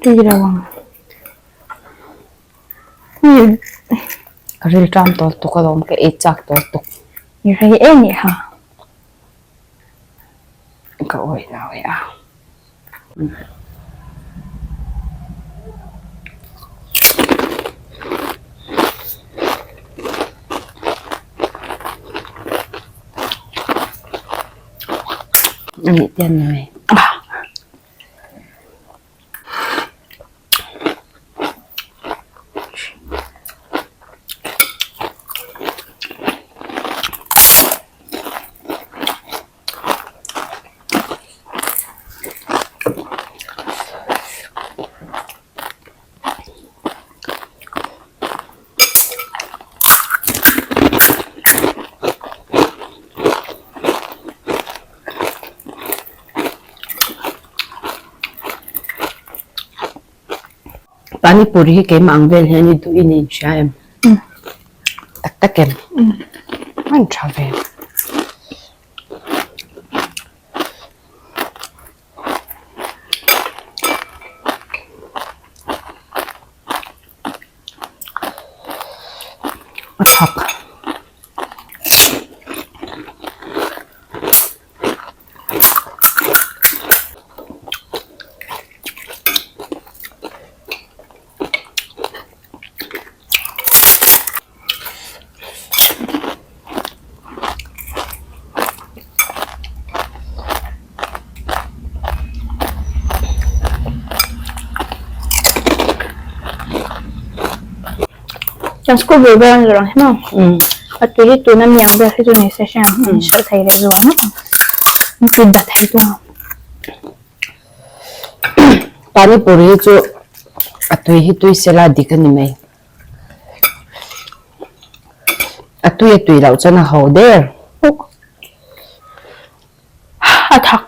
Tui lo ang. Ka rilṭam tawh tuk alawm ka ei chak tawh tuk. I rei em i ha. Ka awih lo e a. A nih te an ni mai. Pani puri hi keimah ang vel hian i duh i ni inhria em? Tak tak em? An tha ve. A thak. Kan school bul vel an zawrh ang hi maw? A tui hi tuna mi ang vel hi chu ni se hriat ang an hralh thei leh zual ngawt ang. An tui dat thei tung ang. Pani puri hi chu a tui hi tui sela dik a ni mai. A tui a tui loh chuan a ho der. A thak.